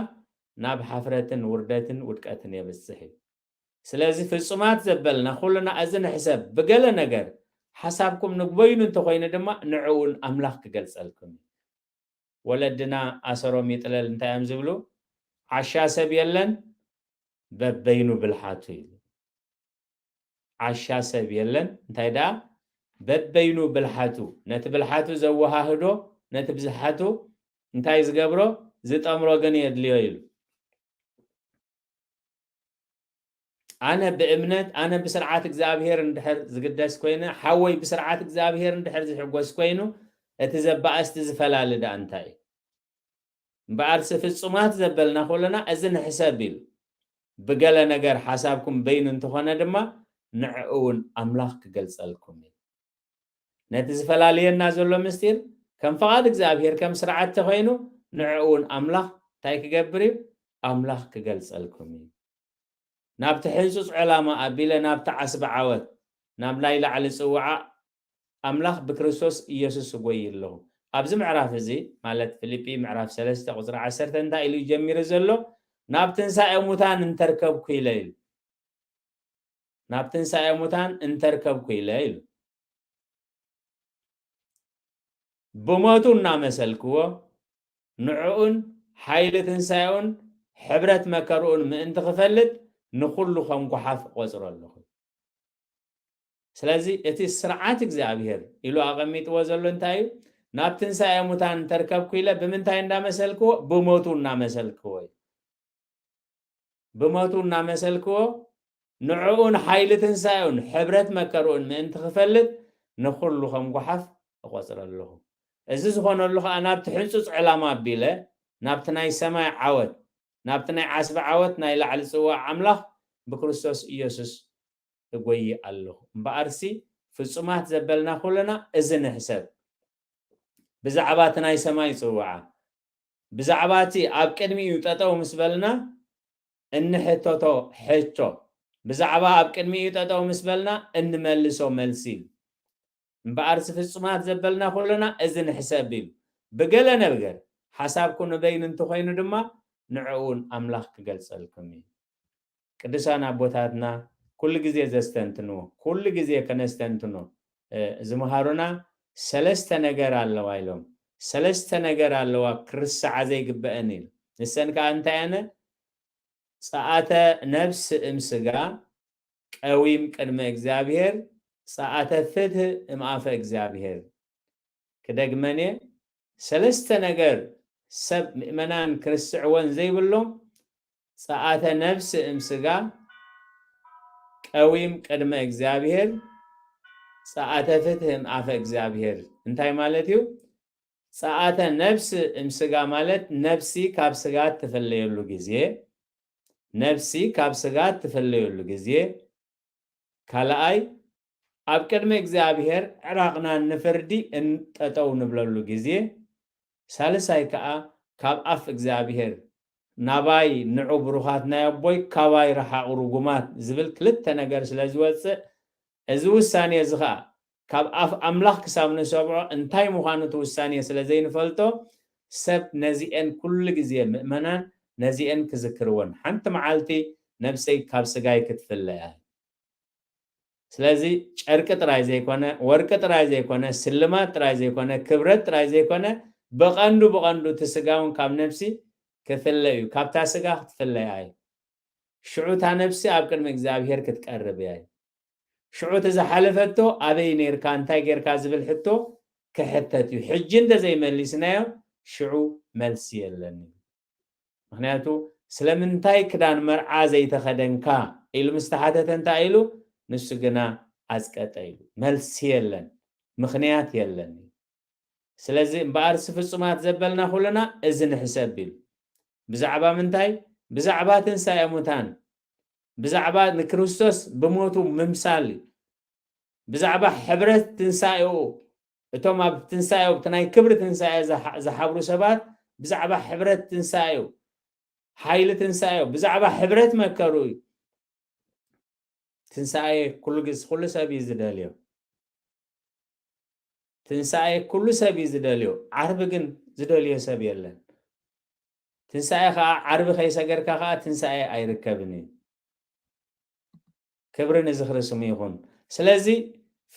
ናብ ሓፍረትን ውርደትን ውድቀትን የብጽሕ እዩ። ስለዚ ፍጹማት ዘበልና ኩልና እዚ ንሕሰብ፣ ብገለ ነገር ሓሳብኩም ንግበይኑ እንተኾይኑ ድማ ንዕኡን ኣምላኽ ክገልጸልኩም እዩ። ወለድና ኣሰሮም ይጥለል እንታይ እዮም ዝብሉ? ዓሻ ሰብ የለን በበይኑ ብልሓቱ ይብሉ። ዓሻ ሰብ የለን እንታይ ደኣ በበይኑ ብልሓቱ፣ ነቲ ብልሓቱ ዘወሃህዶ፣ ነቲ ብዝሓቱ እንታይ ዝገብሮ? ዝጠምሮ ግን የድልዮ ኢሉ። ኣነ ብእምነት፣ ኣነ ብስርዓት እግዚኣብሔር እንድሕር ዝግደስ ኮይነ፣ ሓወይ ብስርዓት እግዚኣብሔር እንድሕር ዝሕጎስ ኮይኑ፣ እቲ ዘባእስቲ ዝፈላሊ ደኣ እንታይ እዩ? እምበኣርሲ ፍጹማት ዘበልና ኩልና እዚ ንሕሰብ ኢሉ። ብገለ ነገር ሓሳብኩም በይኑ እንተኾነ ድማ፣ ንዕኡ እውን ኣምላኽ ክገልጸልኩም እዩ። ነቲ ዝፈላልየና ዘሎ ምስጢር ከም ፍቓድ እግዚኣብሔር ከም ስርዓት ተኾይኑ፣ ንዕኡ እውን ኣምላኽ እንታይ ክገብር እዩ? ኣምላኽ ክገልጸልኩም እዩ። ናብቲ ሕንጹጽ ዕላማ ኣቢለ ናብቲ ዓስቢ ዓወት፣ ናብ ናይ ላዕሊ ጽውዓ ኣምላኽ ብክርስቶስ ኢየሱስ እጎይ ኣለኹ። ኣብዚ ምዕራፍ እዚ፣ ማለት ፊልጲ ምዕራፍ ሰለስተ ቁጽሪ ዓሰርተ እንታይ ኢሉ ይጀሚሩ ዘሎ? ናብ ትንሳኤ ሙታን እንተርከብኩ ኢለ ኢሉ። ናብ ትንሳኤ ሙታን እንተርከብኩ ኢለ ኢሉ። ብሞቱ እናመሰልክዎ፣ ንዕኡን ሓይሊ ትንሳኤኡን ሕብረት መከርኡን ምእንቲ ክፈልጥ ንኹሉ ከም ጓሓፍ እቆጽሮ ኣለኹ። ስለዚ እቲ ስርዓት እግዚኣብሔር ኢሉ ኣቐሚጥዎ ዘሎ እንታይ እዩ? ናብ ትንሳኤ ሙታን እንተርከብኩ ኢለ ብምንታይ እንዳመሰልክዎ? ብሞቱ እናመሰልክዎ እዩ። ብሞቱ እናመሰልክዎ፣ ንዕኡን ሓይሊ ትንሳኤኡን ሕብረት መከርኡን ምእንቲ ክፈልጥ ንኹሉ ከም ጓሓፍ እቆጽሮ ኣለኹ። እዚ ዝኾነሉ ኸኣ ናብቲ ሕንጹጽ ዕላማ ኣቢለ፣ ናብቲ ናይ ሰማይ ዓወት፣ ናብቲ ናይ ዓስቢ ዓወት ናይ ላዕሊ ጽዋዕ ኣምላኽ ብክርስቶስ ኢየሱስ እጎይ ኣለኹ። እምበኣርሲ ፍጹማት ዘበልና ኩልና እዚ ንሕሰብ። ብዛዕባ እቲ ናይ ሰማይ ጽውዓ፣ ብዛዕባ እቲ ኣብ ቅድሚኡ ጠጠው ምስ በልና እንሕተቶ ሕቶ፣ ብዛዕባ ኣብ ቅድሚኡ ጠጠው ምስ በልና እንመልሶ መልሲ እዩ። እምበኣርሲ ፍጹማት ዘበልና ኩልና እዚ ንሕሰብ ኢሉ። ብገለ ነገር ሓሳብኩ ንበይኑ እንተኾይኑ ድማ ንዕኡ እውን ኣምላኽ ክገልጸልኩም እዩ። ቅዱሳን ኣቦታትና ኩሉ ግዜ ዘስተንትንዎ፣ ኩሉ ግዜ ከነስተንትኖ፣ እ፣ ዝመሃሩና ሰለስተ ነገር ኣለዋ ኢሎም። ሰለስተ ነገር ኣለዋ ክርስዓ ዘይግበአን ኢሉ። ንሰን ከኣ እንታይ ኣነ? ጸኣተ ነፍስ እም ስጋ ቀዊም ቅድመ እግዚኣብሔር፣ ጸኣተ ፍትህ እም ኣፈ እግዚኣብሔር። ክደግመን እየ። ሰለስተ ነገር ሰብ ምእመናን ክርስዕወን ዘይብሎም፣ ጸኣተ ነፍስ እም ስጋ ቀዊም ቅድመ እግዚኣብሔር፣ ጸኣተ ፍትህ እም ኣፈ እግዚኣብሔር። እንታይ ማለት እዩ? ጸኣተ ነፍስ እም ስጋ ማለት ነፍሲ ካብ ስጋ እትፍለየሉ ግዜ፣ ነፍሲ ካብ ስጋ እትፍለየሉ ግዜ፣ ካልኣይ ኣብ ቅድሚ እግዚኣብሔር ዕራቕና ንፍርዲ እንጠጠው ንብለሉ ግዜ፣ ሳልሳይ ከኣ ካብ ኣፍ እግዚኣብሔር ናባይ ንዑ ብሩኻት ናይ ኣቦይ፣ ካባይ ረሓቑ ርጉማት ዝብል ክልተ ነገር ስለ ዝወጽእ፣ እዚ ውሳኔ እዚ ኸኣ ካብ ኣፍ ኣምላኽ ክሳብ ንሰምዖ እንታይ ምዃኑ እቲ ውሳኔ ስለ ዘይንፈልጦ፣ ሰብ ነዚኤን ኩሉ ግዜ ምእመናን ነዚኤን ክዝክርወን፣ ሓንቲ መዓልቲ ነብሰይ ካብ ስጋይ ክትፍለ እያ። ስለዚ ጨርቂ ጥራይ ዘይኮነ፣ ወርቂ ጥራይ ዘይኮነ፣ ስልማት ጥራይ ዘይኮነ፣ ክብረት ጥራይ ዘይኮነ፣ ብቐንዱ ብቐንዱ እቲ ስጋ እውን ካብ ነብሲ ክፍለ እዩ። ካብታ ስጋ ክትፍለ እያ እዩ። ሽዑ እታ ነብሲ ኣብ ቅድሚ እግዚኣብሔር ክትቀርብ እያ እዩ። ሽዑ እቲ ዝሓለፈቶ ኣበይ ኔርካ፣ እንታይ ጌርካ ዝብል ሕቶ ክሕተት እዩ። ሕጂ እንተዘይመሊስናዮ ሽዑ መልሲ የለን እዩ። ምኽንያቱ ስለምንታይ ክዳን መርዓ ዘይተኸደንካ ኢሉ ምስ ተሓተተ እንታይ ኢሉ? ንሱ ግና ኣጽቀጠ ኢሉ። መልሲ የለን፣ ምኽንያት የለን እዩ። ስለዚ እምበኣርሲ ፍጹማት ዘበልና ኩልና እዚ ንሕሰብ ኢሉ። ብዛዕባ ምንታይ? ብዛዕባ ትንሳኤ ሙታን፣ ብዛዕባ ንክርስቶስ ብሞቱ ምምሳል እዩ። ብዛዕባ ሕብረት ትንሳኤኡ፣ እቶም ኣብ ትንሳኤኡ፣ ኣብቲ ናይ ክብሪ ትንሳኤ ዝሓ-፣ ዝሓብሩ ሰባት ብዛዕባ ሕብረት ትንሳኤኡ፣ ሓይሊ ትንሳኤኡ፣ ብዛዕባ ሕብረት መከሩ እዩ። ትንሳኤ ኩሉ ግዜ፣ ኩሉ ሰብ እዩ ዝደልዮ። ትንሳኤ ኩሉ ሰብ እዩ ዝደልዮ። ዓርቢ ግን ዝደልዮ ሰብ የለን። ትንሳኤ ኸዓ ዓርቢ ከይሰገድካ ኸዓ ትንሳኤ ኣይርከብን እዩ። ክብሪ ንዝኽሪ ስሙ ይኹን። ስለዚ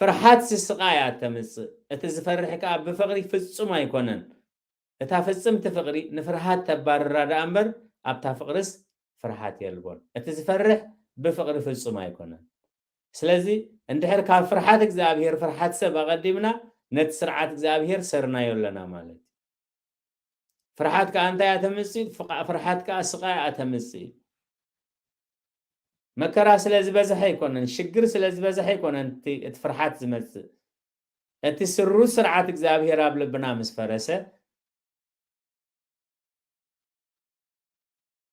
ፍርሓት ስስቓ እያ ተምጽእ። እቲ ዝፈርሕ ከኣ ብፍቕሪ ፍጹም ኣይኮነን። እታ ፍጽምቲ ፍቕሪ ንፍርሃት ተባርራ ደኣ እምበር ኣብታ ፍቕርስ ፍርሃት የልቦን። እቲ ዝፈርሕ ብፍቕሪ ፍጹም ኣይኮነን። ስለዚ እንድሕር ካብ ፍርሓት እግዚኣብሔር ፍርሓት ሰብ ኣቐዲምና ነቲ ስርዓት እግዚኣብሔር ሰርናዮ ኣለና ማለት እዩ። ፍርሓት ከኣ እንታይ እያ ተምጽእ? ፍቓ-፣ ፍርሓት ከኣ ስቓይ እያ ተምጽእ። መከራ ስለ ዝበዝሐ ኣይኮነን፣ ሽግር ስለ ዝበዝሐ ኣይኮነን እቲ፣ እቲ ፍርሓት ዝመጽእ። እቲ ስሩዝ ስርዓት እግዚኣብሔር ኣብ ልብና ምስ ፈረሰ፣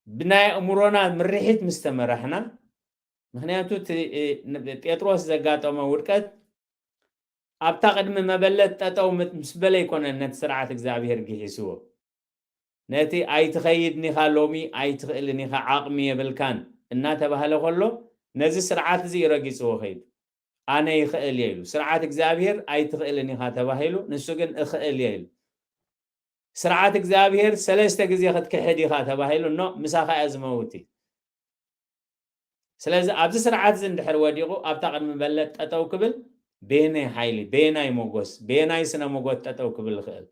ብናይ ኣእምሮና ምርሒት ምስ ተመራሕና፣ ምኽንያቱ እቲ፣ እ፣ ን-፣ ጴጥሮስ ዘጋጠሞ ውድቀት ኣብታ ቅድሚ መበለት ጠጠው ምት-፣ ምስ በለ ኣይኮነን ነቲ ስርዓት እግዚኣብሔር ጊሒስዎ። ነቲ "ኣይትኸይድን ኢኻ ሎሚ፣ ኣይትኽእልን ኢኻ፣ ዓቕሚ የብልካን" እናተባህለ ከሎ፣ ነዚ ስርዓት እዚ እዩ ረጊጽዎ ከይዱ። "ኣነ ይኽእል እየ" ኢሉ። ስርዓት እግዚኣብሔር "ኣይትኽእልን ኢኻ" ተባሂሉ፣ ንሱ ግን "እኽእል እየ" ኢሉ። ስርዓት እግዚኣብሔር ሰለስተ ግዜ ክትክሕድ ኢኻ ተባሂሉ፣ ኖ፣ ምሳኻ እያ ዝመውት እዩ። ስለዚ ኣብዚ ስርዓት እዚ እንድሕር ወዲቑ፣ ኣብታ ቅድሚ በለት ጠጠው ክብል በየናይ ሓይሊ፣ በየናይ ሞጎስ፣ በየናይ ስነ ሞጎት ጠጠው ክብል ይኽእል?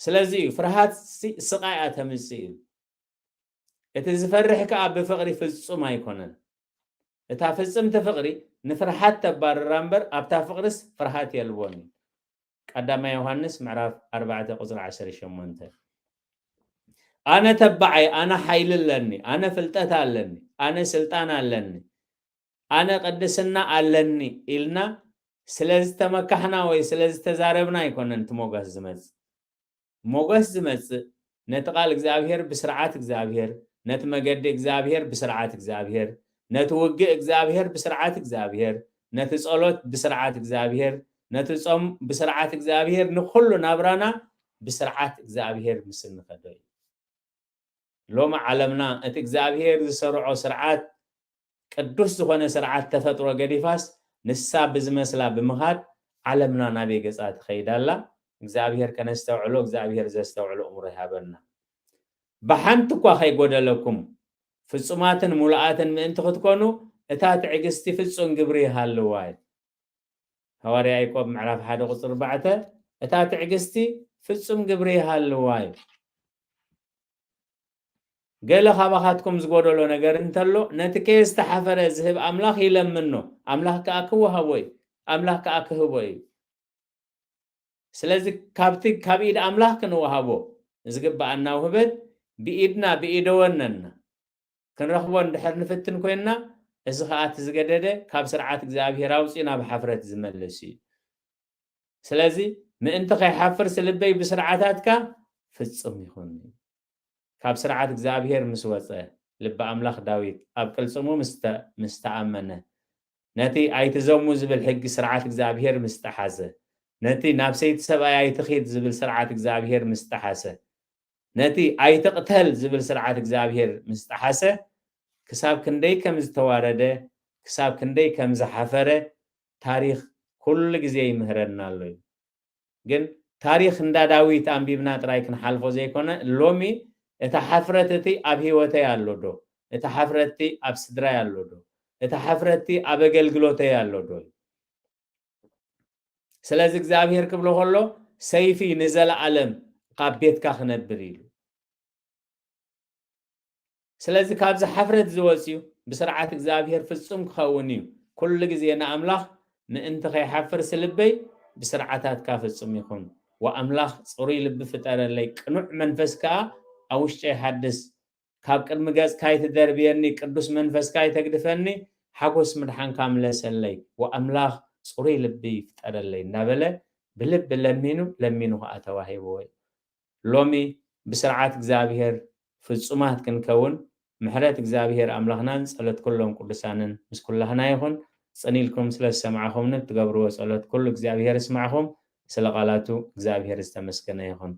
ስለዚ እዩ ፍርሃት ሲ-፣ ስቓይ እያ ተምጽእ እዩ። እቲ ዝፈርሕ ከኣ ብፍቕሪ ፍጹም ኣይኮነን። እታ ፍጽምቲ ፍቕሪ ንፍርሃት ተባርራ እምበር፣ ኣብታ ፍቕርስ ፍርሃት የልቦን እዩ። ቀዳማይ ዮሃንስ ምዕራፍ ኣርባዕተ ቁጽሪ ዓሰርተ ሸሞንተ። "ኣነ ተባዓይ፣ ኣነ ሓይሊ ኣለኒ፣ ኣነ ፍልጠት ኣለኒ፣ ኣነ ስልጣን ኣለኒ፣ ኣነ ቅድስና ኣለኒ" ኢልና ስለ ዝተመካሕና ወይ ስለ ዝተዛረብና ኣይኮነን እቲ ሞገስ ዝመጽእ። ሞገስ ዝመጽእ ነቲ ቃል እግዚኣብሔር ብስርዓት እግዚኣብሔር፣ ነቲ መገዲ እግዚኣብሔር ብስርዓት እግዚኣብሔር፣ ነቲ ውግእ እግዚኣብሔር ብስርዓት እግዚኣብሔር፣ ነቲ ጸሎት ብስርዓት እግዚኣብሔር፣ ነቲ ጾም ብስርዓት እግዚኣብሔር፣ ንኹሉ ናብራና ብስርዓት እግዚኣብሔር ምስ እንኸዶ እዩ። ሎሚ ዓለምና እቲ እግዚኣብሔር ዝሰርዖ ስርዓት፣ ቅዱስ ዝኾነ ስርዓት ተፈጥሮ ገዲፋስ፣ ንሳ ብዝመስላ ብምኻድ ዓለምና ናበይ ገጻ ትኸይድ ኣላ? እግዚኣብሔር ከነስተውዕሎ፣ እግዚኣብሔር ዘስተውዕሎ እምሮ ይሃበና። "ብሓንቲ እኳ ከይጎደለኩም፣ ፍጹማትን ሙሉኣትን ምእንቲ ክትኮኑ፣ እታ ትዕግስቲ ፍጹም ግብሪ ይሃልዋ" እዩ። ሃዋርያ ያዕቆብ ምዕራፍ ሓደ ቁጽሪ ኣርባዕተ፣ "እታ ትዕግስቲ ፍጹም ግብሪ ይሃልዋ" እዩ። "ገለ ካባኻትኩም ዝጎደሎ ነገር እንተሎ፣ ነቲ ከየስተሓፈረ ዝህብ ኣምላኽ ይለምኖ፣ ኣምላኽ ከኣ ክወሃቦ እዩ፣ ኣምላኽ ከኣ ክህቦ እዩ።" ስለዚ ካብቲ፣ ካብ ኢድ ኣምላኽ ክንወሃቦ ዝግብኣና ውህበት ብኢድና፣ ብኢደ ወነንና ክንረኽቦ እንድሕር ንፍትን ኮይንና፣ እዚ ኸኣ እቲ ዝገደደ ካብ ስርዓት እግዚኣብሔር ኣውጺኡ ናብ ሓፍረት ዝመልስ እዩ። ስለዚ፣ "ምእንቲ ከይሓፍርስ ልበይ ብስርዓታትካ ፍጹም ይኹን" እዩ። ካብ ስርዓት እግዚኣብሔር ምስ ወጸ፣ ልቢ ኣምላኽ ዳዊት ኣብ ቅልጽሙ ምስ ተ-፣ ምስ ተኣመነ፣ ነቲ "ኣይትዘሙ" ዝብል ሕጊ ስርዓት እግዚኣብሔር ምስ ጠሓሰ፣ ነቲ "ናብ ሰይቲ ሰብኣይ ኣይትኺድ" ዝብል ስርዓት እግዚኣብሔር ምስ ጠሓሰ፣ ነቲ "ኣይትቕተል" ዝብል ስርዓት እግዚኣብሔር ምስ ጠሓሰ፣ ክሳብ ክንደይ ከም ዝተዋረደ፣ ክሳብ ክንደይ ከም ዝሓፈረ ታሪኽ ኩሉ ግዜ ይምህረና ኣሎ እዩ። ግን ታሪኽ እንዳ ዳዊት ኣንቢብና ጥራይ ክንሓልፎ ዘይኮነ፣ ሎሚ እቲ ሓፍረት እቲ ኣብ ህይወተይ ኣሎ ዶ? እቲ ሓፍረት እቲ ኣብ ስድራይ ኣሎ ዶ? እቲ ሓፍረት እቲ ኣብ ኣገልግሎተይ ኣሎ ዶ? ስለዚ እግዚኣብሔር ክብሎ ከሎ፣ "ሰይፊ ንዘለኣለም ካብ ቤትካ ክነብር" ኢሉ። ስለዚ ካብዚ ሓፍረት ዝወጽዩ ብስርዓት እግዚኣብሔር ፍጹም ክኸውን እዩ። ኩሉ ግዜ ንኣምላኽ ምእንቲ ከይሓፍርስ ልበይ ብስርዓታትካ ፍጹም ይኹን። ወኣምላኽ ጽሩይ ልቢ ፍጠረለይ፣ ቅኑዕ መንፈስ ከኣ ኣብ ውሽጠይ ሓድስ። ካብ ቅድሚ ገጽካ ኣይትደርብየኒ፣ ቅዱስ መንፈስካ ኣይተግድፈኒ፣ ሓጎስ ምድሓንካ ምለሰለይ፣ ወኣምላኽ ጽሩይ ልቢ ይፍጠረለይ እንዳበለ ብልቢ ለሚኑ፣ ለሚኑ ከኣ ተዋሂብዎ እዩ። ሎሚ ብስርዓት እግዚኣብሔር ፍጹማት ክንከውን ምሕረት እግዚኣብሔር ኣምላኽናን ጸሎት ኩሎም ቅዱሳንን ምስ ኩላህና ይኹን። ጽን ኢልኩም ስለ ዝሰማዕኹምኒ፣ እትገብርዎ ጸሎት ኩሉ እግዚኣብሔር ይስማዕኹም። ስለ ቃላቱ እግዚኣብሔር ዝተመስገነ ይኹን።